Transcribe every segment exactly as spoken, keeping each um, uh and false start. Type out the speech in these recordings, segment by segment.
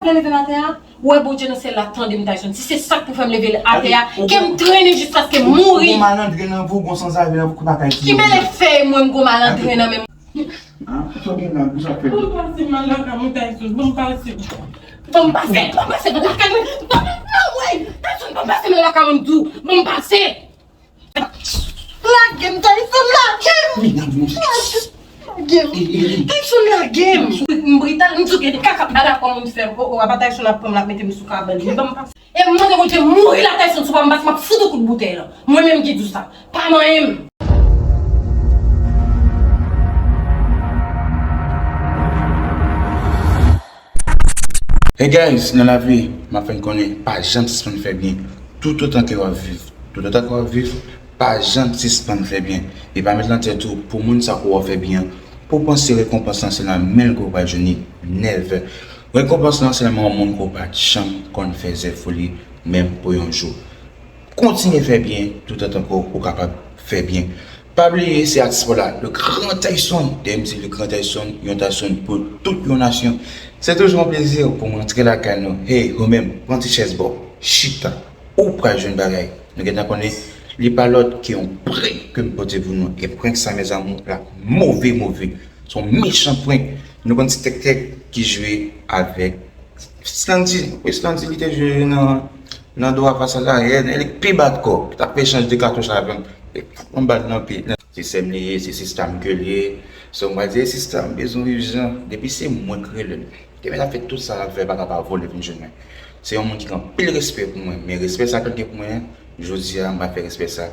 Lè leve m atè a, ou wè Bondye nan syèl la tande m, Tyson. Si se sa k pou fè m leve atè a, ke m trennen jiskaske m mouri. Ou gon malandren nan vou, gon sanzave nan vou, ki pa ka itilize. Ki mele fèy mwen, m gon malandren nan men m. An, sa w gen la, pou sa fè. Ban m pase m al lakay mwen, Tyson, ban m pase. Ban m pase, ban m pase nan lakay mwen. Ban m, non, wey, Tyson, ban m pase nan lakay mwen, m di w, ban m pase. Lage m, Tyson, lage m! Lage m! Tyson, lage m! M brital, m di w gen de kaka pa dakò moun fè m. O, o, apa Tyson ap pran m, l ap mete m sou kabann li. Ban m pase. E m mande Bondye mouri la, Tyson, si w pa ban m pase, m ap fout ou kout boutèy la. Mwen menm ki di w sa. Pa manyen m. Hey guys, nan lavi, m ap fè n konnen, pa janm sispann fè byen. Toutotan ke w ap viv, toutotan ke w ap viv, pa janm sispann fè byen. E pa met nan tèt ou, pou moun sa ke w ap fè byen an, pou w panse rekonpans lan se nan men l ke w pral jwenn li. Never. Rekonpans lan se nan men yon moun ke w pa t janm konn fè zèv pou li, menm pou yon jou. Kontinye fè byen toutotan ke w kapab fè byen. Pa bliye, se atis pa w la, le grand Tyson. Dèyè m di le grand Tyson, yon Tyson pou tout yon nasyon. Se toujou yon plezi pou mwen antre lakay nou. Hey, ou menm, pran ti chèz ba w, chita. Ou pral jwenn bagay. Nou gentan konnen, li pa lòt ke yon prank ke m pote pou nou. E prank sa, mes amours, la move, move. Se yon mechan prank. Nou konn ti tèktèk ki jwe avèk Slandy, wi, Slandy, li te jwe nan, nan dwa fas la, e, e li k pi bat kò, ki t ap fè echanj de katouch avè m. E, yon bal nan pye. Se sè m li ye, se sista m ke li ye. So, m pral di, "Ey, sista, m bezwen w ijan." Depi se mwen k rele l. Depi l ap fè tout sa l ap fè, pa ka pa vole vin jwenn mwen. Se yon moun ki gen anpil respè pou mwen, men respè sa ke l gen pou mwen an, jodi a, m pral fè respè sa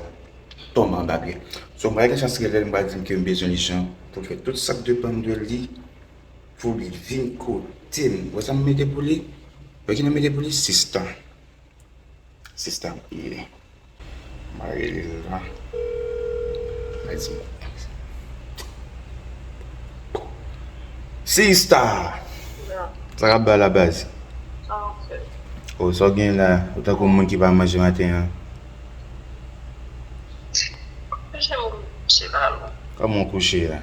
tonbe anba pye. So, m pral gen chans rele l, m pral di l ke m bezwen l ijan pou l fè tout sa k depann de li. Pou li vin kote m. Wè sa m mete pou li? Wè ki non m mete pou li? Sista. Sista m ye. M a rele l la. Mèsi. Sista! Sa k ap bay la, baz? O, sa w gen la? Ou tankou moun ki pa manje maten an. Kouche m kouche la, non. Kòman w kouche a?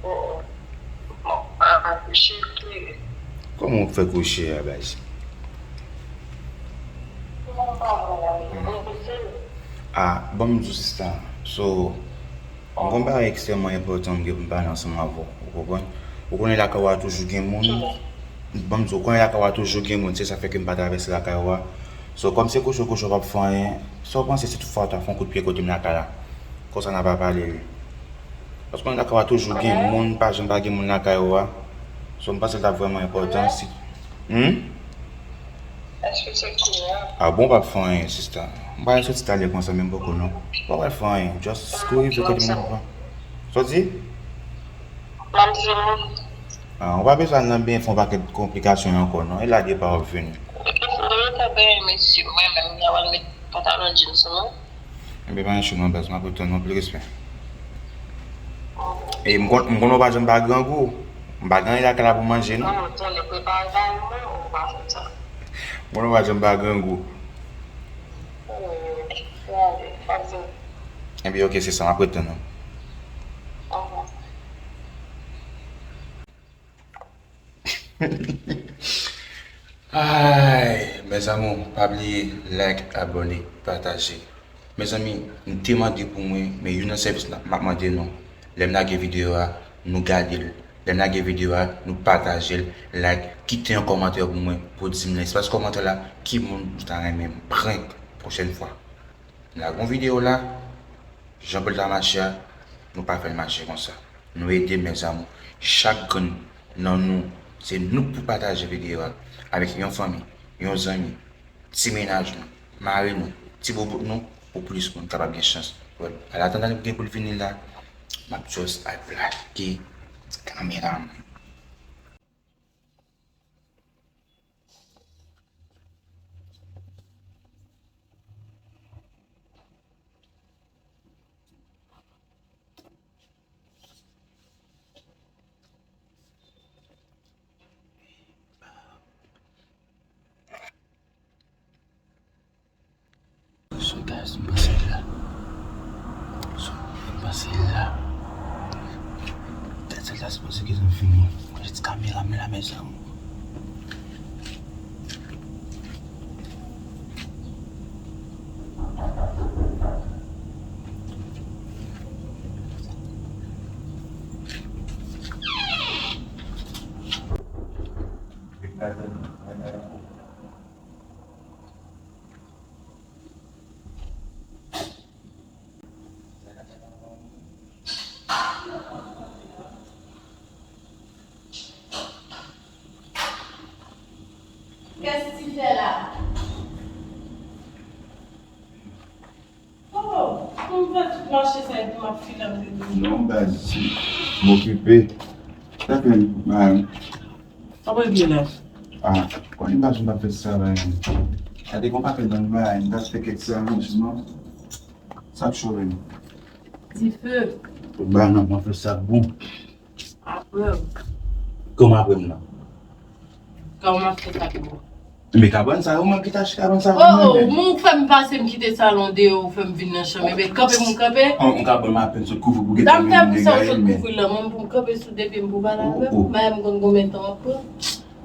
Bon, bon, pa kouche klere. Kòman w fè kouche a, baz? Bon, pa bon, bon, bon, bon. Ah, ban m di w, sista. So, m gon bagay ekstrèmman enpòtan m gen pou m pale ansanm avè w, ou konprann? Ou konnen lakay w a toujou gen moun. Ban m di w, ou konnen lakay w a toujou gen moun, se sa fè ke m pa travèse lakay w a. So, kòm se kouche w kouche w p ap fè anyen, sa w panse si toutfwa w ta fè yon kout pye kote m lakay la? Konsa n a pa pale li. Paske w konnen lakay w a toujou gen moun, pa janm pa gen moun lakay w a. So, m panse l t ap vrèman enpòtan si. Hmm? Èske se kounye a? Ah bon, w p ap fè anyen, sista. M pa soti talè konsa, men m poko non. W p ap fè anyen. Just kouri vin kote m nan. Soti? M ap di nou. Ah, ou pa bezwen al nan benyen fè yon pakèt konplikasyon ankò non. E la depa w ap vini. Epi si nou rete benyen, mesye, mwen menm, m ta pral met pantalon jeans sou nou. Enben, pa gen cho non, baz, m ap ret tann ou, anpil respè. E m konn, m konn ou pa janm pa grangou. M pa gen anyen lakay la pou manje non. Non, tande, prepare bagay ou, non, ou pa fè sa. M konn ou pa janm pa grangou. Enben, ok, se sa, m ap ret tann ou. Ay, mes amours, pa bliye like, abòne, pataje. Mezanmi, nou te mande pou mwen, men youn nan sèvis la m ap mande nou, lè m lage videyo a, nou gade l. Lè m lage videyo a, nou pataje l, like, kite yon kòmantè pou mwen, pou di m nan espas kòmantè la, ki moun ou ta renmen m prank pwochèn fwa. M lage yon videyo la, jan pou l ta mache a, nou pa fè l mache konsa. Nou ede, mes amours. Chak grenn nan nou, se nou k pou pataje videyo a avèk yon fanmi, yon zanmi, ti mennaj nou, mari nou, ti boubout nou, pou plis moun kapab gen chans wè l. An atandan li gen pou l vini la, m ap just al plake kamera m. So, guys, m pase la. So, m pase la. Tèt sa ta sipoze gentan fini. Ti kamera m la, mezanmi. Kès ki fè la? Oh, m fè tout mache sa epi m ap file m depi. Non, baz, m okipe. Sa fè m mal. Sa pa byen la. Ah, konnen baz m pa fè sa, baz. Gade kon pa fè nan baz, m ta fè kèk sa, franchman. Sa ap cho menm. Dife. Ba non, mwen fè sa bon. Apre. Kòman apre m nan? Kòman m ap fè sa pou ou? Men kabann sa, ou menm ki t achte kabann sa pou mwen, men. Oh, oh, men ou fè m pase, m kite salon deyò, ou fè m vin nan chanm, men kanpe pou m kanpe. On, on kabann m apèn sot kouvri pou gentan vin degaje, men. Dam fè pou sa ou sot kouvri la, mwen pou m kanpe sou de pye m pou pale avè w. Oh, oh. Bagay m konn konbyen tan w ap pran.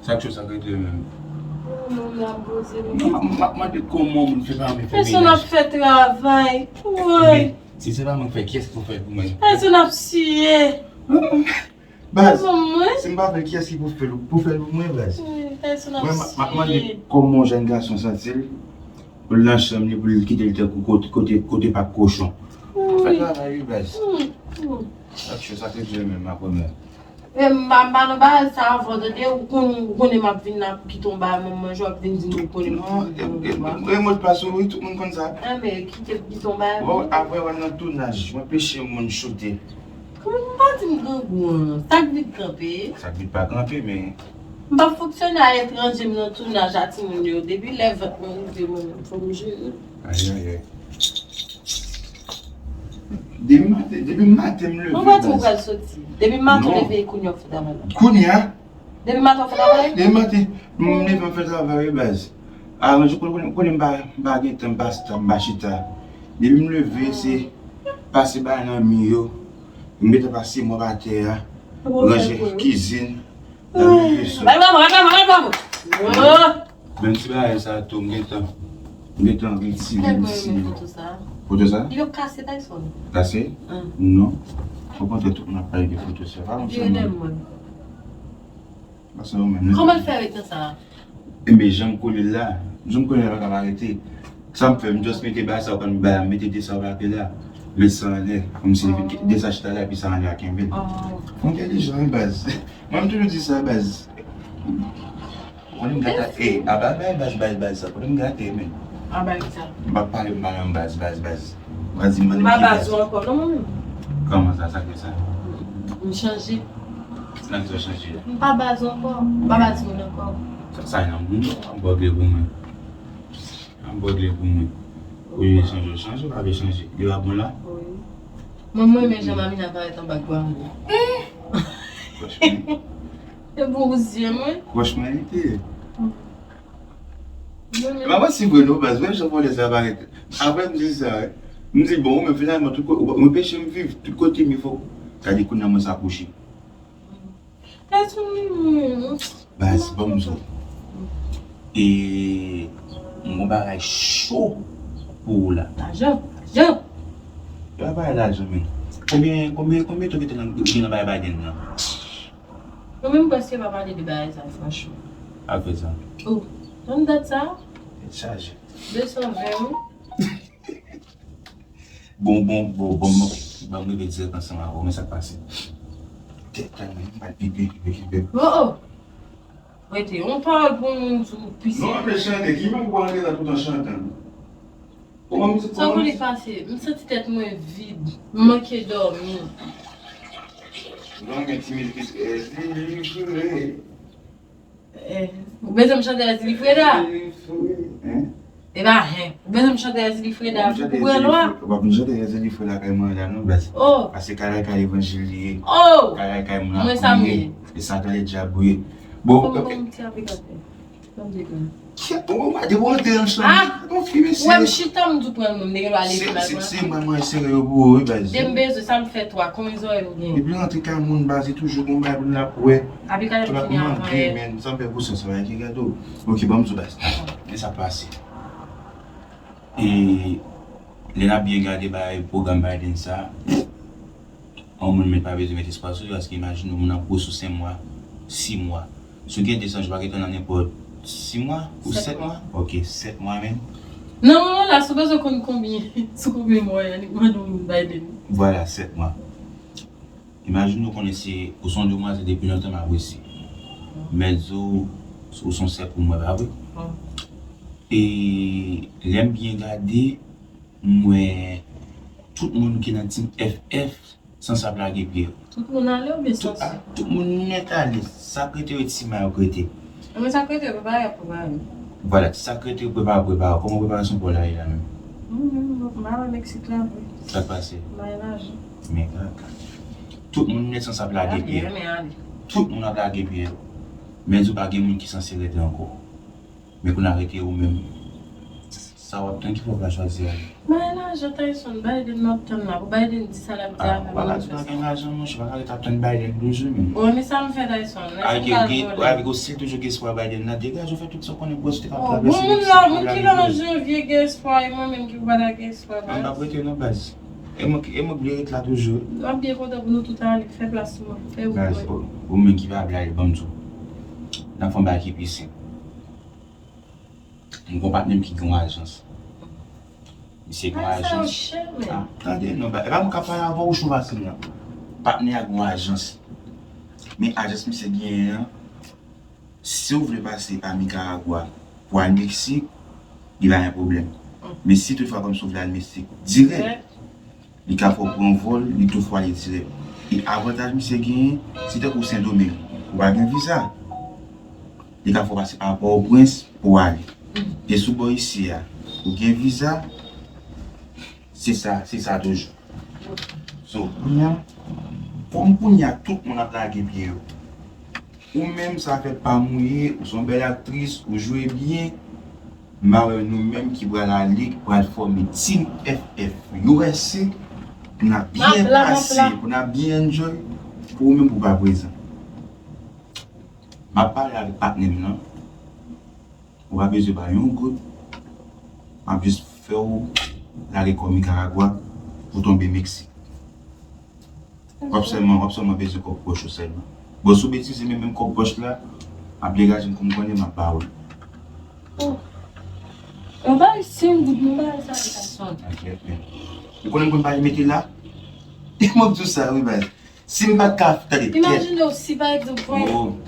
Sa k cho sa k regle menm? Oh, non, m ap poze menm. Non, m ap, m ap mande kòman moun fè pa renmen fè menaj. Pèsonn ap fè travay. Woy. Men, si se pa mwen k fè, kiyès ki pou fè l pou mwen? Pèsonn ap siye. Baz, si m pa fè l, kiyès ki pou fè l? Pou fè l pou mwen, baz. Mwen, m ap, m ap mande kòman yon jèn gason santi l pou l nan chanm li, pou l kite l tankou kote, kote, kote pap kochon. Fè travay li, baz. Sa k cho sa k regle menm, ma premyè. E m pa, m pa nan bagay sa avan, tande, ou konn, ou konnen m ap vin la pou kite yon bagay, mwen manje, w ap vin di m ou konnen m. Non, e, e, e, e modpas ou, wi, tout moun konn sa. Enben, kite m kite yon bagay. Bon, apre w al nan tounaj, mwen peche moun choute. Kòman m pa di m grangou an? Sa k vit kanpe? Sa k vit pa kanpe, men. M p ap fonksyone a etranje, m nan tounaj a timoun yo. Depi lè vant mwen rive, mwen menm, fò m jere. Ayayay. Depi maten, depi maten m leve, baz. Mwen pa di ou pral soti. Depi maten w leve, e kounye a w fè travay la. Kounye a? Depi maten w fè travay? Depi maten, m leve m fè travay, wi, baz. Aranje, konnen, konnen, konnen m pa, m pa gen tan, m pa stab, m pa chita. Depi m leve, se pase bagay nan mi yo. M gentan pase mòb atè a. Ranje kizin. Lave veso. Bay bravo, bay bravo, bay bravo. Oh! Menm ti bagay sa tou, m gentan, m gentan retire li si. Foto sa? Foto sa? Li ap kase, Tyson. Kase? Non. Okontrè, tout moun ap pale de foto sa. Pa konn sa. Vire dèyè mwen. Pa sa ou menm, non. Kòman l fè ret nan sa? Enben, jan m kole l la, jan m kole l la pa ka pa rete. Sa m fè, m just mete bagay sa ou konn bay la, m mete de sa ou la ke la. Met sa anlè, kòmsi li vin de sa chita la, epi sa anlè a kenbe l. Ou entèlijan, wi, baz. Mwen, m toujou di sa, baz. Konnen m gate, e, aba bay baz, baz, baz sa. Konnen m gate, men. Aba ki sa? M pa pale, m pale an baz, baz, baz. Baz, m pa baz ou ankò, non, mwen menm. Kòman sa, sa k fè sa? M chanje. Nan ki sa w chanje a? M pa baz ou ankò. M pa baz moun ankò. Sa, sa nan moun, an bògle pou mwen. An bògle pou mwen. Ou vle chanje, w chanje, ou pa vle chanje. Li pa bon la? Wi. Mwen, mwen, men jan Mamina parèt anba gwa mwen. Franchman. Se bon ou zye mwen. Franchman, li te. Mwen, men. Mwen, mwen, si vre, non, baz, mwen, jan vòlè sa parèt. Apre, m di sa, wi. M di, bon, men finalman, tout kote, mwen peche m viv, tout kote, men fòk, gade kounye a mwen sa kouche. Baz, ban m di w. E, m gon bagay cho pou ou la. Lajan, lajan. E pa bagay lajan, men. Konbyen, konbyen, konbyen tan w te nan, gen nan bagay Biden nan? Mwen menm prèske pa pale de bagay sa, franchman. Apre sa. Oh, tann dat sa? Tèt chaje. De san ven, wi. Bon, bon, bon, bon, bon, ban m rive dirèk ansanm avè w, men sa k pase. Tèt la, men, m pral pipi, pipi, pipi. Oh, oh! Rete, yon pawòl pou moun di w pise. Non, apre chante, ki moun pou antre la tout an chantan? Kòman mizik sa? Kòman mizik? Sa pase? M santi tèt mwen vid. M manke dòmi. Non, men ti mizik, eh, delivre. Eh, ou bezwen m chante Ezili Freda? Ezili Freda, hein? E pa hen. Ou bezwen m chante Ezili Freda pou pran lwa? W ap vin chante Ezili Freda kay mwen la, non, baz. Oh. Paske kay la kay levanjil li ye. Oh. Kay la kay moun ap priye. Mwen sa m ye. E Satan le dyab ou ye. Bon, ok. Fò m pran yon ti aplikatè. Kèt, bon, bon, depi w antre ansanm, ah, bon, fi, mesye. Ou wè m chita, m di w pran l, mwen, m te gen dwa leve m al pran l. Se mwen, mwen sere yo pou ou, wi, baz. Depi m bezwen sa, m fè twa. Konbyen zòrèy nou genyen? Depi l antre kay moun, baz, li toujou gon bagay pou l ap wè. Apre kay la, fini avan yè. Men sa m fè pou sa, sa bagay ki gade w. Ok, ban m di w, baz. Men sa k pase. E lè n ap byen gade bagay pwogram Biden sa, yon moun menm pa bezwen met espwa sou li, paske imajine w, moun ap gwos sou senk mwa, sis mwa. Si w gen de san jou, pa gen tan nan nenpòt sis mwa ou sèt mwa? Ok, sèt mwa menm. Nan moman la, si w bezwen konn konbyen, sou konbyen mwa, annik mande yon moun Biden. Vwala, sèt mwa. Imajine w konnen se, ou se yon demwazèl depi lontan m apresye. Mèt di w, ou se yon sè pou mwen, pa vre? E lè m byen gade, m wè tout moun ki nan Team F F, Sansab lage pye yo. Tout moun ale oubyen Sansab? Tout moun nèt ale. Sa k rete yo, ti ma yo k rete. Mwen sa k rete yo, prepare ap prepare. Vwala, ti sa k rete yo, prepare ap prepare. Kòman preparasyon pou w la ye la menm? Mwen menm, m pa wè Meksik la vre. Sa k pase? M pa gen lajan. Men kaka. Tout moun nèt Sansab lage pye yo. Tout moun ap lage pye yo. Men di w pa gen moun ki sanse rete ankò. Men kounye a rete ou menm. Sa w ap tann ki fè w pa chwazi ale? Bay lajan Tyson, Biden m ap tann la. Pou Biden di sa l ap di avè m. Ah, w pa ka di w pa gen lajan, monchè, w pa ka ret ap tann Biden toujou, men. Bon, men sa m fè Tyson, èske m pral vòlè? Avèk ou, si l toujou gen espwa Biden la, degaje w fè tout sa w konnen bòs te ka travèse Meksik pou l ale. Bon, moun la, moun ki la an janvye gen espwa, e mwen menm ki pa ta gen espwa, baz. M p ap rete non, baz. E mwen, e mwen k vle ret la toujou. M ap byen kontan pou nou tout ale, fè plas pou mwen, fè wout mwen. Baz, ou, ou menm ki pa vle ale, ban m di w. N ap fè yon bagay ki pi senp. M gon patnè m ki gen yon ajans. Misye gen yon ajans. Ah, tande non, e pa mwen k ap pale avè w, ou cho fasil la. Patnè a gen yon ajans. Men ajans misye genyen an, si w vle pase pa Nikaragwa pou al Meksik, li pa gen pwoblèm. Men si toutfwa kòmsi w vle al Meksik dirèk, li ka fè w pran vòl, li tou fè w ale dirèk. E avantaj misye genyen, si tankou Sendomeng, ou pa gen viza, li ka fè w pase pa Pòtoprens pou w ale. E sou bò isi a, ou gen viza, se sa, se sa toujou. So, kounye a, kòm kounye a tout moun ap lage pye yo. Ou menm, sa fèt pa mouye, ou se yon bèl aktris, ou jwe byen. M a wè nou menm ki pral ale, ki pral fòme Team F F U S A, pou n ap byen pase, pou n ap byen enjoy, pou ou menm pou w pa prezan. M ap pale avèk patnè m nan. Ou pa bezwen bay yon goud. M ap jis fè w lage kò Nikaragwa pou tonbe Meksik. W ap sèlman, w ap sèlman bezwen kòb pòch ou sèlman. Bon, si w betize, men menm kòb pòch la, m ap degaje m kou m konnen m ap ba ou l. Oh. Yon bagay senk goud, yon bagay sa, sa sonn. Ou konnen m konn pa mete la? E mwen k di w sa, wi, baz. Si m pa t ka, tande, kèt. Imajine w si, pa egzanp,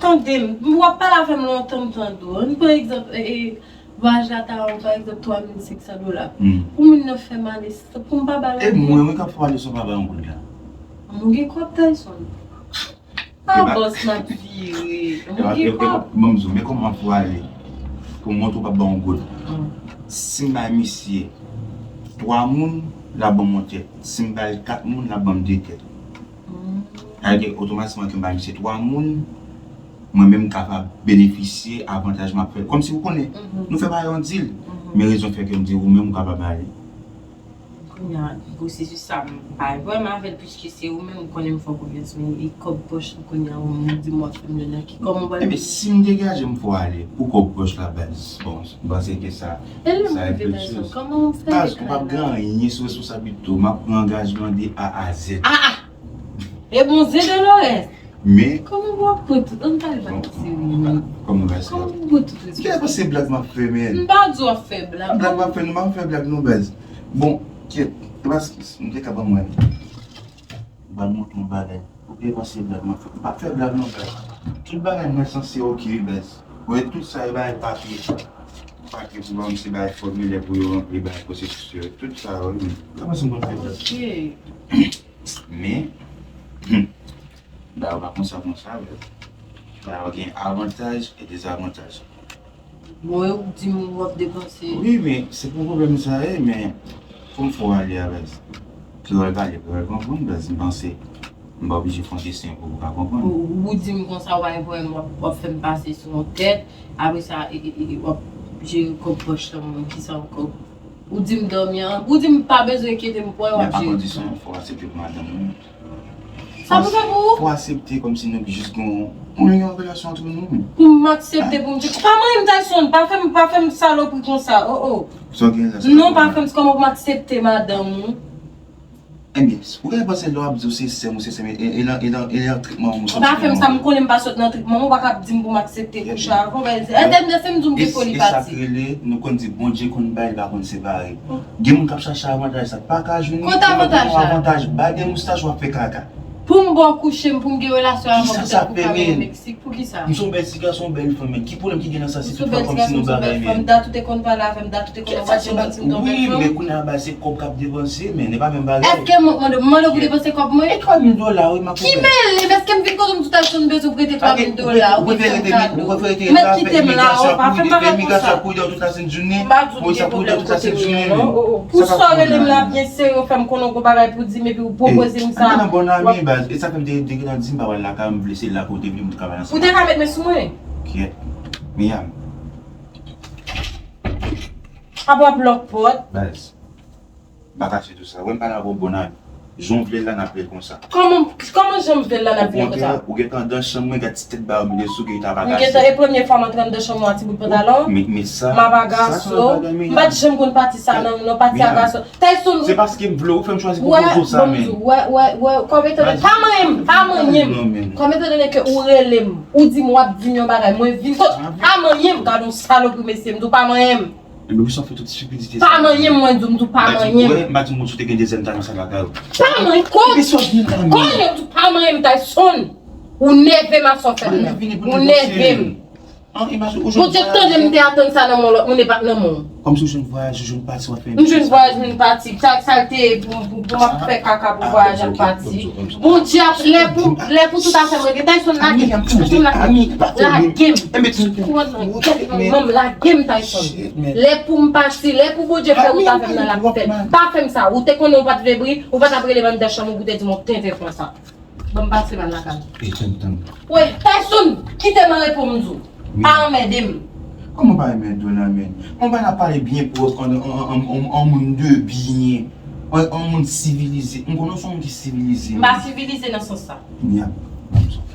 tande m, w ap pale avè m lontan, m tande w. Ann pran egzanp, e, e, vwayaj la ta yon, pa egzanp, twa mil senk san dola. Pou moun nan fè m ale, pou m pa ba l anyen. E mwen, mwen k ap fè w ale san w pa ba yon goud la. Mwen gen kòb, Tyson. Ah, bòs, m ap vire. Mwen gen kòb. Ban m di w, men kòman m ap fè w ale. Pou m montre w p ap ba yon goud. Si m bay misye twa moun, l ap ban m yon tèt. Si m ba l kat moun, l ap ban m de tèt. Sa vle di otomatikman ke m ba misye twa moun, mwen menm m kapab benefisye avantaj m ap fè. Kòmsi ou konnen, nou fè pa yon dil. Men rezon fè ke m di ou menm ou kapab ale. Kounye a, pwosesis sa, m pa vrèman avè l, piske se ou menm ou konnen m fè w konfyans, men e kòb pòch ou kounye a, ou di m w ap fè m ladan ki kòb mwen pral. Ebyen, si m degaje m fè w ale pou kòb pòch la, baz, bon, m panse ke sa, sa e plis. Kòman w fè deklare la? Baz, ou p ap gen anyen sou responsablite w. M ap pran angajman de A a Z. Ah, ah! E bon, zen Dolores! Men kòman w ap pran tout, ann pale pa nou serye, men. Kòman w pran tout responsabilite? Ki pase blag m ap fè, men? M pa di w ap fè blag. Blag m ap fè, non, m pa fè blag, non, baz. Bon, kèt, paske m te ka ban mwen. M pral montre yon bagay. Ou te panse blag m ap fè? M pa fè blag, non, baz. Tout bagay mwen sanse oke, wi, baz. Ou wè tout sa, yo bay papye. Papye pou ban m, se bay fòmilè pou yo ranpli, bay pwosesis yo. Tout sa, wi. Kòman se m konn fè blag? Oke. Men, bagay yo pa konsa konsa, baz. Bagay yo gen avantaj e dezavantaj. Bon, e ou k di m w ap depanse. Wi, men se pou pwoblèm sa ye, men fò m fè w ale a, baz. Kreyòl pale, kreyòl konprann, baz, m panse. M M pa oblije fè yon desen pou ou ka konprann. Ou, ou di m konsa, w pa gen pwoblèm, w ap, w ap fè m pase sou yon tèt, apre sa, e, e, e, w ap jere kòb pòch lan, mwen, kisa ankò? Ou di m dòmi an, ou di m pa bezwen enkyete m pou w ap jere. Men a kondisyon, fò w aksepte pou madanm ou. Sa pou fè pou ou? Fò w aksepte kòmsi nou jis gen yon, yon relasyon antre nou, men. Pou m aksepte pou m di, pa manyen m Tyson, pa fè m, pa fè m salopri konsa, oh, oh. Sa w gen la, sa. Non, pa fè m, kòman pou m aksepte madanm ou? Ebyen, ou genlè panse lè w ap di w se sè m, ou se sè m, e, e, e nan, e nan, e nan trip manman m ou soti. Pa fè m sa, m konnen m pa sot nan trip manman, ou pa ka ap di m pou m aksepte kouche avè w, bagay sa. Entènè, se m di w m gen foli pati. E sa k rele, nou konn di Bondye konn bay, li pa konn separe. Gen moun k ap chache avantaj sa pa ka jwenn. Kote avantaj la? Avantaj, bay de moustach, w ap fè kaka. Pou m ba w kouche m, pou m gen relasyon avè w, poutèt pou ka mennen Meksik, poukisa? M se yon bèl ti gason, yon bèl fanm, men ki pwoblèm ki gen nan sa? Se tout fanm kòmsi nou bagay, men. Dat ou te konn pale avè m, dat ou te konn ap achte m, di m ton bèl fanm. Wi, men kounye a bagay se kòb k ap depanse, men e pa menm bagay. Èske m mande, m mande w pou depanse kòb mwen? E twa mil dola, wi, m ap. Ki mele m? Èske m vin kote w m di w Tyson bezwen prete twa mil dola, ou vin fè m kado? Mèt kite m la, oh, pa fè m bagay konsa. M pa di w m gen pwoblèm kote m ye non, oh, oh. Pou sa w rele m la byen serye, w fè m konnen w gon bagay pou di m epi w pwopoze m sa. Ann nan bon ami, baz. E sa fè m te, te gentan di m pa pral lakay ou, m vle se la kote vle m travay ansanm. Ou te ka met men sou mwen. Kyèt. Miyam. Ap w ap lòk pòt. Baz. M pa kache tou sa. Wè m pa la pou bon ami. Jan w vle l la, n ap rele konsa. Kòman, kòman jan m vle l la, n ap vle l konsa? Okontrè, ou gentan anndan chanm mwen, gad ti tèt ba yo m mete sou ke li ta pa kache. M gentan, e premye fwa m antre anndan chanm ou a, ti bout pantalon. Men, men sa, m ap agaso. M pa t janm konn pati sa nan, nan pati agaso. Tyson. Se paske m vle w fè m chwazi pou poze w sa, men. Wè, wè, wè, kòm etan donè, pa manyen m, pa manyen m. Kòm etan donè ke ou rele m, ou di m w ap di m yon bagay, mwen vin kot, pa manyen m, gad yon salopri mesye, m di w pa manyen m. Ebyen, pou sa w fè tout stipidite sa. Pa manyen m, mwen di w, m di w pa manyen m. Wè, m pa di w mwen sou te gen dezyèm talon sa lakay ou. Pa manyen, kon, konnen m di w pa manyen m, Tyson. Ou nève m a sa w fè m nan. Ou nève m. An, imajine ou jwenn vwayaj. Bondye tande m te atann sa nan men w, lòt moun e pa t nan men w. Kòmsi ou jwenn vwayaj, ou jwenn pati, w ap fè. M jwenn vwayaj, m jwenn pati. Sa, sa l te ye pou, pou, pou m ap fè kaka pou vwayaj ak pati. Bondye ap, lè pou, lè pou tout afè m regle. Tyson, lage m. Tyson, lage m. Lage m. Ou konn nan, non, lage m, Tyson. Lè pou m pati, lè pou Bondye fè wout avè m nan, l ap fèt. Pa fè m sa. Ou te konnen ou pa t vle bri, ou pa t ap rele m anndan chanm ou pou te di m yon tenten konsa. Ban m pase m al lakay mwen. E, tann, tann. Wè, Tyson, kite m an repo m di w. Pa anmède m. Kòman pa anmède w la, men? Mwen pa nan pale byen pwòp an, an, an, an, an moun de byen. An, an moun sivilize. M konnen w se yon moun ki sivilize. M pa sivilize nan sans sa. Miyam.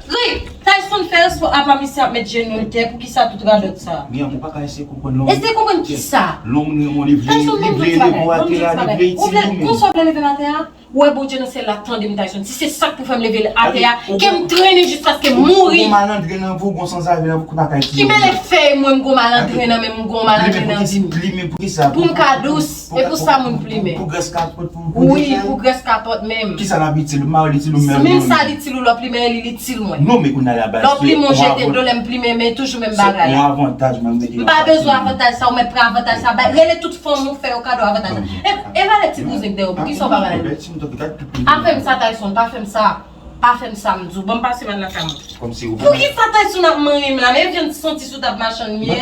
Ri! Tyson, fè respè apa misye ap met jenou l tè, poukisa tout radòt sa? Miyam, ou pa ka eseye konprann lòm. Eseye konprann kisa? Lòm li renmen w, li vle, li vle leve w atè a, li vle itil ou menm. Konsa w vle leve m atè a? Ou wè Bondye nan syèl la tande m, Tyson. Si se sa k pou fè m leve l atè a, ke m trennen jiskaske m mouri. Ou gon malandren nan vi w, gon sanzave nan vi w ki pa ka itil ou. Ki mele fèy mwen, m gon malandren nan men m, m gon malandren nan vi m. Pou m ka dous, e pou sa moun plimen. Pou grès kapòt, pou, pou defèy. Wi, pou grès kapòt menm. Kisa l ap itil ou? Mari l itil ou, mè l itil ou. Menm sa l itil ou, lè w plimen li, li itil mwen. Non, men kounye a la baz. Lè w plimen, w jete dlo, lè m plimen, men toujou menm bagay la. Se yon avantaj mwen mete nan pati. M pa bezwen avantaj sa, ou mèt pran avantaj sa, bay, rele tout fanmi w, fè yo kado avantaj sa. E, e valè ti bouzen k dèyè w, poukisa w pa valè l? Afè m sa, Tyson, pa fè m sa. Pa fè m sa, m di w. Ban m pase m al lakay mwen. Poukisa Tyson ap manyen m la? Men vyann santi sou tab machann m ye.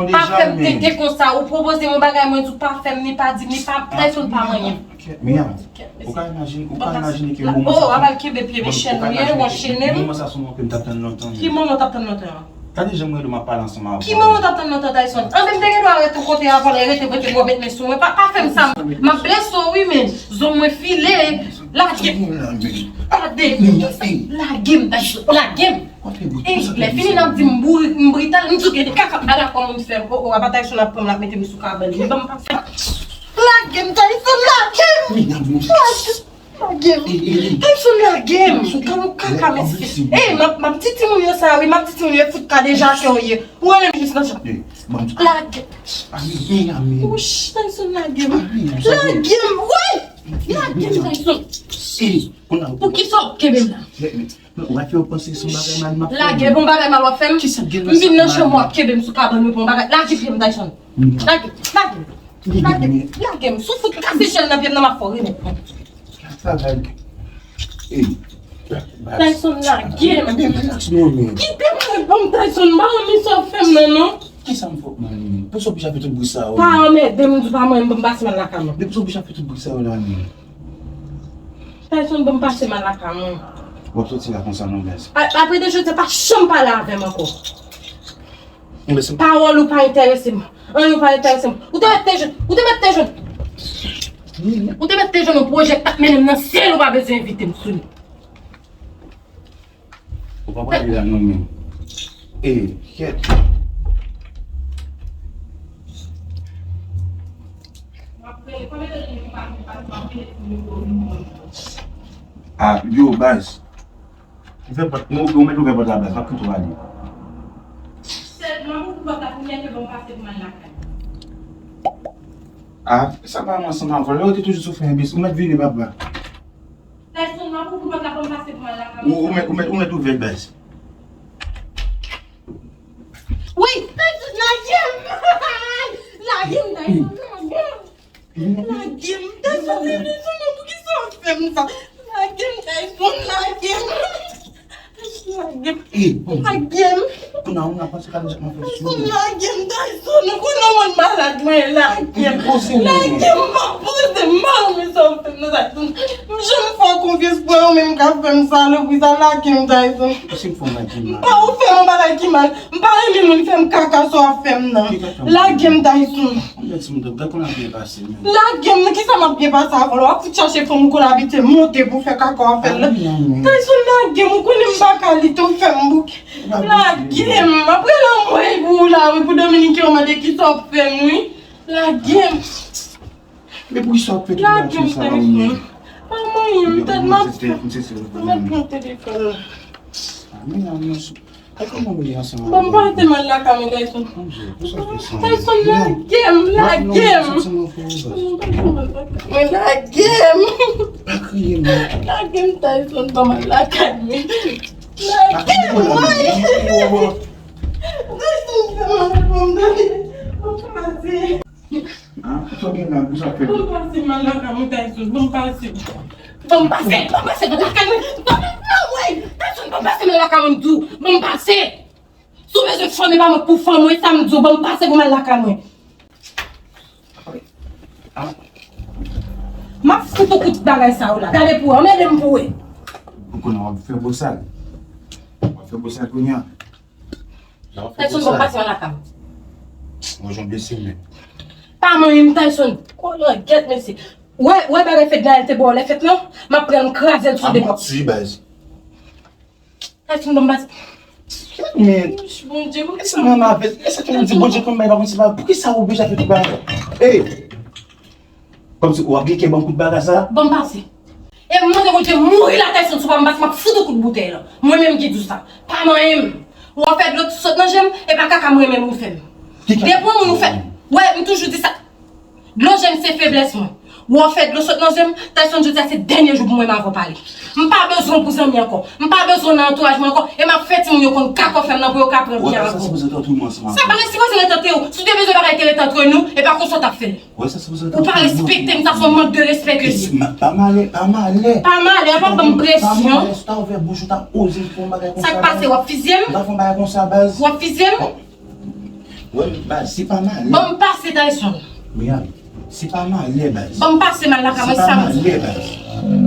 Pa fè m tenten konsa. Ou pwopoze m yon bagay, mwen di w pa fè m, ni pa di m, ni pa, Tyson pa manyen m. Miyam, ou ka imajine, ou ka imajine ki moman sa. Oh, w ap al kenbe pye m, chèn ou ye, w ap chennen m. Moman sa se yon moman ke m t ap tann lontan. Ki moman w t ap tann lontan an? Gade jan m rele w, m ap pale ansanm avè w. Ki moman w t ap tann lontan, Tyson? Anben, m te gen dwa rete w kote a, vòlè, rete, rete, w met men sou mwen. Pa, pa fè m sa. M ap blese w, wi, men. Zong mwen file. Lage m. Lage m. Lage m, Tyson. Lage m. Ey, lè fini, n ap di m bouri, m brital, m di w gen de kaka, pa dakò moun fè m. Oh, oh, apa Tyson ap pran m, l ap mete m sou kabann li. Ban m pase. Lage m, Tyson, lage m. Lage m. Lage m. Tyson, lage m. Ou gon kaka, mesye. Ey, m ap, m ap di timoun yo sa, wi, m ap di timoun yo, fout kadejake w ye. Ou rele m jis nan chat. Lage m. Wouch, Tyson, lage m. Lage m, wi. Lage m, Tyson. Poukisa w kenbe m la? Ou pa fè yo panse se yon bagay mal m ap fè. Lage, bon bagay mal w ap fè m. M vin nan chanm ou ap kenbe m sou kabann mwen pou yon bagay. Lage pye m, Tyson. Lage, lage, lage, lage m. Si w fout kase chèn nan pye m nan, m ap fè w remèt mwen. Travay. Tyson, lage m. Kite m reponn, Tyson, m pa renmen sa w fè m nan, non. Kisa m fè w, man? Poukisa w oblije ap fè tout bri sa yo? Pa anmède m, m di w pa manyen m, ban m pase m al lakay mwen. Poukisa w oblije ap fè tout bri sa yo la, man? Tyson, ban m pase m al lakay mwen. W ap soti la konsa non, Bèz. A- Apre de jodi, pa janm pale avè m ankò. Pawòl ou pa enterese m. Anyen ou pa enterese m. Ou te mèt te jwenn. Ou te mèt te jwenn. Ou te mèt te jwenn yon pwojè k t ap mennen m nan syèl, ou pa bezwen envite m sou li. Ou pa prale la non, men. E, kyèt. A, yo, baz. Ouvè pòt, ou, ou mèt ouvè pòt la, baz, m ap kite w ale. Sèlman pou pòt la, pou mèt bon pase pou m al lakay. A, sa pa ansanm avè w, lè w te toujou soufri enbesil, ou mèt vini, papa. Tayson, m ap ouvri pòt la pou m pase pou m al lakay. Ou, ou mèt, ou mèt, ou mèt ouvè, baz. Wi, Tayson, lage m! Lage m, Tayson, lage m! Lage m, Tayson, Tayson, poukisa w ap fè m sa? Lage m, Tayson, lage m! Lage m! Lage m! Tayson, lage m, Tayson, ou konnen w malad mwen ye, lage m! Lage m, m pa poze m, m pa renmen sa w ap fè m nan, Tayson. M janm fè w konfyans pou w menm ka fè m sa, lè w sa, lage m, Tayson. M pa ou fè m yon bagay ki mal. M pa renmen moun fè m kaka sa w ap fè m nan. Lage m, Tayson. Lage m, nan kisa m ap byen pase avè w? W ap fout chache fanm ou konn abitye monte pou fè kaka w ap fè l la. Tayson, lage m, ou konnen m pa kalite, ou fè m bouke. Lage m, m ap rele anmwey pou ou la, wi, pou Dominique yo mande kisa w ap fè m, wi. Lage m. Men poukisa w ap fè tout reyaksyon sa la ou menm? Pa manyen m, tèt m ap fè. Mwen pran telefòn nan. Bon, m pa te mal lakay mwen, Tayson. Tayson, lage m, lage m. Mwen lage m. Pa kriye non. Lage m, Tayson, pa mal lakay mwen. Lage m, woy. Tayson, fè mal pou m, tande. Mwen pase. Sa w gen la, pou sa fè? Ban m pase, m al lakay mwen, Tayson. Ban m pase. Ban m pase, ban m pase, ban m lakay mwen. Ban m, non, wey. Tayson, ban m pase, m al lakay mwen, m di w. Ban m pase. Si w bezwen fanm, e pa mwen k pou fanm mwen, sa m di w. Ban m pase pou m al lakay mwen. M ap fout ou kout bagay sa yo la. Gade pou wè, anmède m pou wè. Ou konnen w ap fè bosal. W ap fè bosal kounye a. Tayson, ban m pase nan lakay m. Mwen jan blese men. Pa manyen m, Tayson. Konnen gèt mesye. Wè, wè bagay Fednaelle te ba w lè fèt lan? M ap pran l, m kraze l sou de pòt. Manti, baz. Tayson, ban m pase. Men, Bondye, mwen e sa menm avè l. E sa ki di Bondye konn bay pa konn se pa. Poukisa w oblije fè tout bagay? Ey! Kòmsi w ap gen kè ban m kout bagay sa? Ban m pase. E m mande Bondye mouri la, Tayson, si w pa ban m pase, m ap fout ou kout boutèy la. Mwen menm ki di w sa. Pa manyen m. Ou ap fè dlo sot nan je m, e pa kaka m renmen moun fè m. Depi yon moun ou fè, wè, m toujou di sa. Dlo je m se feblès mwen. Ou ap fè dlo sot nan je m, Tayson, jodi a se dènye jou pou mwen m avè w pale. M pa bezwen w pou zanmi ankò. M pa bezwen w nan antouraj mwen ankò, e m ap fè timoun yo konn kaka w fè m nan pou yo ka pran pye avè w. Sa pa resi poze ret antre w. Si w te bezwen bagay te ret antre nou, e pa konsa w t ap fè l. Ou pa respekte m, sa se yon mank de respè ke li ye. Pa malè, pa malè. Pa malè, pa ban m presyon. Sa k pase, w ap fizye m? W ap fizye m? Wè, baz, se pa malè. Ban m pase, Tayson. Miyal, se pa malè, baz. Ban m pase, m al lakay mwen, sa m di.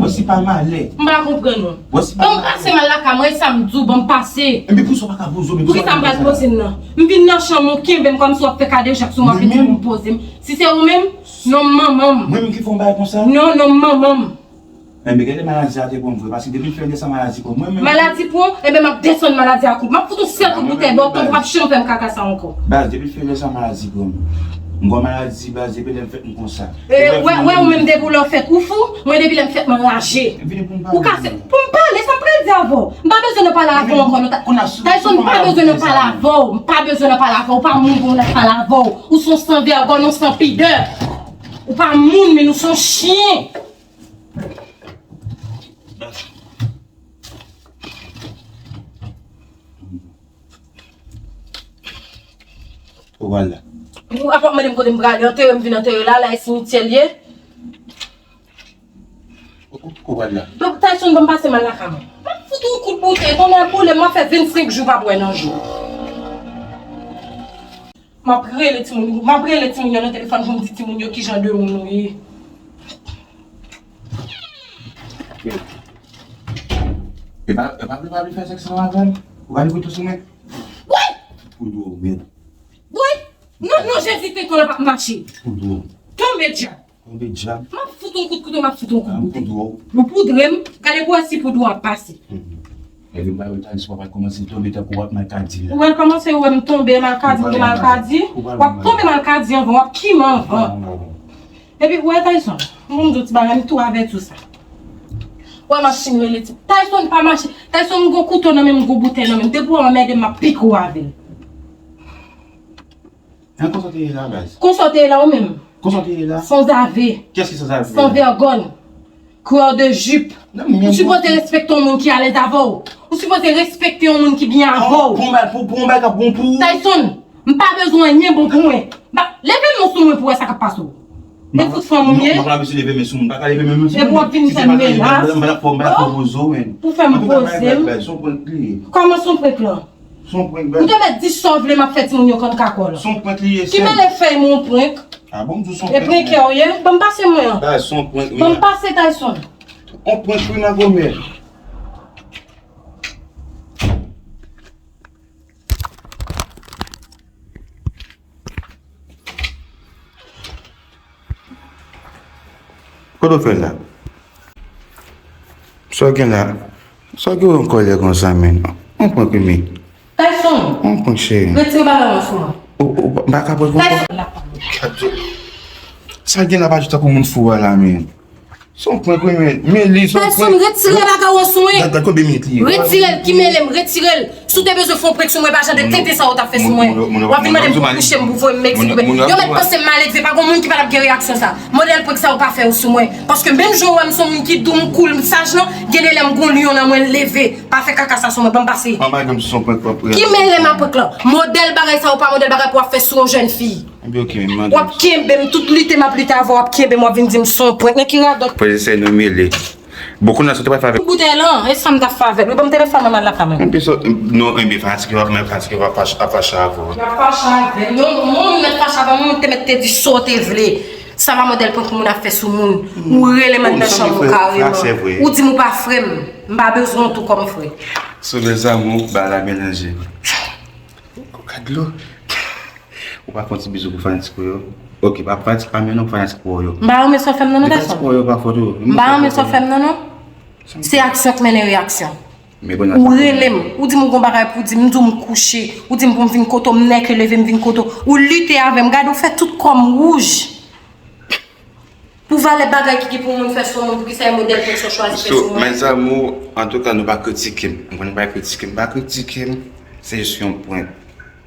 Wè, se pa malè. M pa konprann ou. Ban m pase, m al lakay mwen, sa m di w, ban m pase. Enben, poukisa w pa ka poze w, men poukisa w pa ka poze w? M vin nan chanm ou, kenbe m kòmsi w ap fè kadejak sou mwen, epi di m poze m. Si se ou menm, non, manman m. Mwen menm ki fè yon bagay konsa? Non, non, manman m. Enben, gade maladi a te pran m vre, paske depi l fè lè sa maladi pran mwen menm. Maladi pran w? Enben, m ap desann maladi a kout. M ap fout yon sèl kout boutèy bò w tankou w p ap janm fè m kaka sa ankò. Baz, depi l fè lè sa maladi pran m. M gon maladi, baz, depi lè m fèt m konsa. E, wè, wè, ou menm depi w lè w fèt, ou fou? Mwen depi lè m fèt, m anraje. Ou kase, pou m pale, sa m pral di avè w? M pa bezwen nan pale avè w ankò, non. Tayson, m pa bezwen nan pale avè w. M pa bezwen nan pale avè w. Ou pa moun pou m nan pale avè w. Ou se yon sanvègòn, yon sanpidè. Ou pa moun, men ou se yon chen. Ou pral la. Ou ap mande m kote m prale, antere m vin antere la, la e simityè l ye. Ou, ou, ou pral la. Donk, Tayson, ban m pase m al lakay mwen. M ap fout ou kout boutèy, tonnè boule m, m ap fè vennsenk jou pa bwè nan jou. M ap rele timoun, m ap rele timoun yo nan telefòn pou m di timoun yo kijan de moun nou ye. E pa, e pa vle, pa vle fè sèks ansanm avè m? Ou pa vle koute sou mwen? Woy! Pou dlo w, men. Woy! Non, non, Jezi, tenten w ap mache. Pou dlo w. Tonbe djab. Tonbe djab. M ap fout yon kout kouto, m ap fout yon kout bouton. Pou dlo w. Ou poudre m, gade pou wè si poud ou ap pase. Epi m pa wè talis w ap kòmanse tonbe tankou w ap malkadi la. Ou wè l kòmanse, ou wè m tonbe malkadi, m gen malkadi. W ap tonbe malkadi anvan, w ap kimen anvan. Epi, ou wè Tayson, m konn di w ti bagay, m tou avèti w sa. Ou wè m ap fin rele ti. Tayson pa mache. Tayson, m gon kouto nan men m, m gon boutèy nan men m. Depi w anmède m, m ap pike w avè l. An, konsa w te ye la, baz? Konsa w te ye la, ou menm? Konsa w te ye la? Sanzave. Kiyès ki sanzave? Sanvègòn. Coureur de jupe. Ou sipoze respekte yon moun ki alèz avè w. Ou sipoze respekte yon moun ki byen avè w. Pou, pou, pou, pou yon bagay k ap bon pou ou. Tayson, m pa bezwen anyen bon pou mwen. Ba, leve men w sou mwen pou wè sa k ap pase w. E fout fanm ou ye? Non, m pa ka leve men sou moun. M pa ka leve men sou moun. Epi w ap vin fè m menas. M pa t ap fè w, m pa t ap fè w poze w, men. Pou fè m poze m. Antouka, bagay, bagay, se yon prank li ye. Kòman se yon prank lan? Se yon prank, bèl. Ou te mèt di sa w vle, m ap fè timoun yo konn kakòl. Se yon prank li ye, sèm. Ki mele fèy mwen yon prank? A bon, m di w se yon prank. E prankè w ye? Ban m pase mwen an. Ba, se yon prank, men. Ban m pase, Tayson. On prank wi, magomè. Kote w fè la? Sa w gen la? Sa w gen w an kòlè konsa, men? On prank wi, men. Tayson! On prank, cheri. Retire bagay yo sou mwen. Ou, ou, m pa ka pran. Tayson, la pa mwen. Sa w gen la pa di tankou moun fou a la, men. Se yon prank wi, men, men li se yon prank. Tayson, retire bagay ou sou mwen. Gad, gad konbyen minit li ye. Retire l, ki mele m, retire l. Si w te bezwen fè yon prank sou mwen, pa jan de tenten sa w t ap fè sou mwen. W ap vin mande m pou kouche m, pou voye m Meksik. Yo mèt panse m maledve, pa gon moun ki pa t ap gen reyaksyon sa. Modèl prank sa yo pa fè yo sou mwen. Paske menm jan w wè m se yon moun ki dou, m cool, m saj lan, gen de lè m gon lyon nan mwen, l leve. Pa fè kaka sa sou mwen, ban m pase. Ki mele m a prank lan? Modèl bagay sa yo pa modèl bagay pou w ap fè sou yon jèn fi. Ebyen, oke, men mande. W ap kenbe m, tout lite m ap lite avè w, w ap kenbe m, w ap vin di m se yon prank. Nan ki radòt? Frè e sè nou mele. Bon, kounye a, sa w te pral fè avèk? Boutèy lan, e sa m t ap fè avè l. Wi, ban m telefòn mwen, m al lakay mwen. Ebyen, sa, non, ebyen, fanatik yo ap, fanatik yo ap fache, ap fache avè w. Y ap fache avè m. Yon, yon moun mèt fache avè m, yon moun te mèt te di sa w te vle. Sa pa modèl prank moun ap fè sou moun. Ou rele m anndan chanm ou kareman. Ou di m ou pa frè m. M pa bezwen w tou kòm frè. Sou les amours, ba la melanje. Koka dlo. Ou pa fè yon ti bizou pou fanatik ou yo? Oke, pa fanatik pa men non, pou fanatik ou yo. M pa renmen sa w fè m nan non, gason. Fanatik ou yo pa fè tou. M pa renmen sa w fè m nan non. Se aksyon k mennen reyaksyon. Ou rele m, ou di m ou gon bagay pou di m, m di w m kouche, ou di m pou m vin kote w, m nèke leve m vin kote w, ou lite avè m, gade w fè tout kò m wouj. Pou valè bagay ki gen pou moun fè sou moun, poukisa e modèl prank sa w chwazi fè sou mwen? So, mes amours, antouka, nou pa kritike m. M konnen nou pa kritike m, pa kritike m. Se jis yon prank.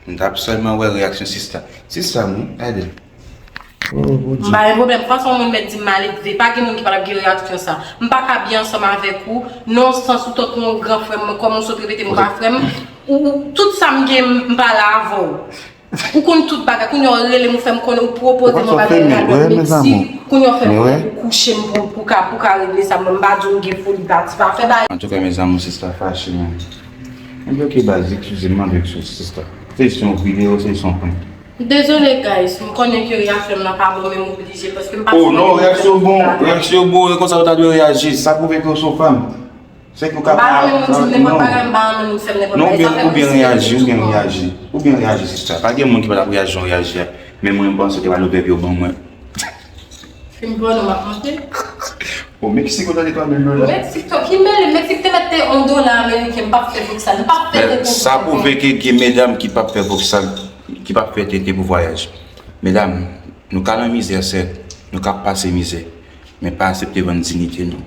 M t ap sèlman wè reyaksyon sista. Sista m, wi, gade. M pa gen pwoblèm. Fason moun mèt di m maledve, pa gen moun ki pa t ap gen reyaksyon sa. M pa ka byen ansanm avèk ou, nan yon sans ou tankou yon gran frè m, kòm ou sot repete m ou pa frè m, ou, ou, tout sa m gen, m pa la avè w. Ou konn tout bagay, kounye a w rele m, ou fè m konnen, ou pwopoze m yon bagay, m al Meksik, kounye a w fè m konnen pou kouche m, pou, pou ka, pou ka regle sa, mwen m pa di w m gen foli pati, pa fè bagay. Antouka, mes amours, sista fache, man. Ebyen, oke, baz, eskize m, mande eskize, sista. Se jis yon videyo, se jis yon prank. Dezole, guys, m konnen ke reyaksyon m nan pa bon, men m oblije, paske m pa... Oh, non, reyaksyon bon, reyaksyon bon, e konsa w ta dwe reyaji. Sa pwouve ke w se yon fanm. Se pou ka pa, non. Non, ou byen, ou byen reyaji, ou byen reyaji. Ou byen reyaji, sista. Pa gen moun ki pa t ap reyaji jan w reyaji a. Men mwen, m panse te pa love yo ban mwen. Fin bon, nou m ap monte. O Meksik, ou tande twa mil dola. Meksik, to, ki mele, Meksik te mèt te yon dola ameriken, m p ap fè voksal, m p ap fè tenten pou tenten. Sa pwouve ke gen medam ki p ap fè voksal, ki p ap fè tenten pou vwayaj. Medam, nou ka nan mizè, sèt, nou ka pase mizè, men pa aksepte vann diyite nou.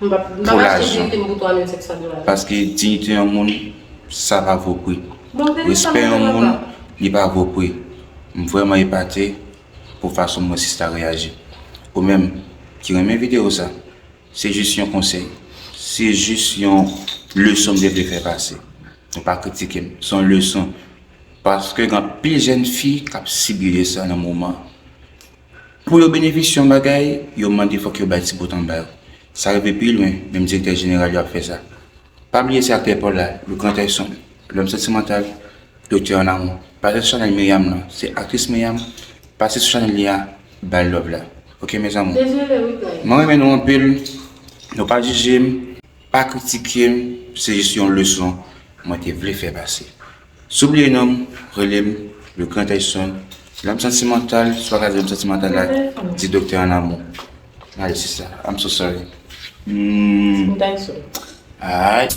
M p ap, m p ap achte diyite m pou twa mil senk san dola. Paske diyite yon moun, sa pa vo pri. Respè yon moun, li pa vo pri. M vrèman epate pou fason m wè sista reyaji. Ou menm ki renmen videyo sa, se jis yon konsèy. Se jis yon leson m te vle fè pase. Nou pa kritike m. Se yon leson. Paske gen anpil jèn fi k ap sibile sa nan moman. Pou yo benefisye yon bagay, yo mande fòk yo bay ti bout anba yo. Sa rive pi lwen, menm direktè jeneral yo ap fè sa. Pa bliye se aktè Paul la, le grand Tyson, lòm santimantal, doktè an amou. Pase sou chanèl Myriam lan, se aktris Myriam, pase sou chanèl li a, bay love la. Oke, mes amours. Dezole, wi, guys. Mwen renmen nou anpil. Nou pa jije m, pa kritike m, se jis yon leson mwen te vle fè pase. Si w bliye non m, rele m le Grand Tyson. Lè m santimantal, si w pa ka di lè m santimantal la, di doktè an amou. Alright, sista, I'm so sorry. Hmm. Tyson. Alright.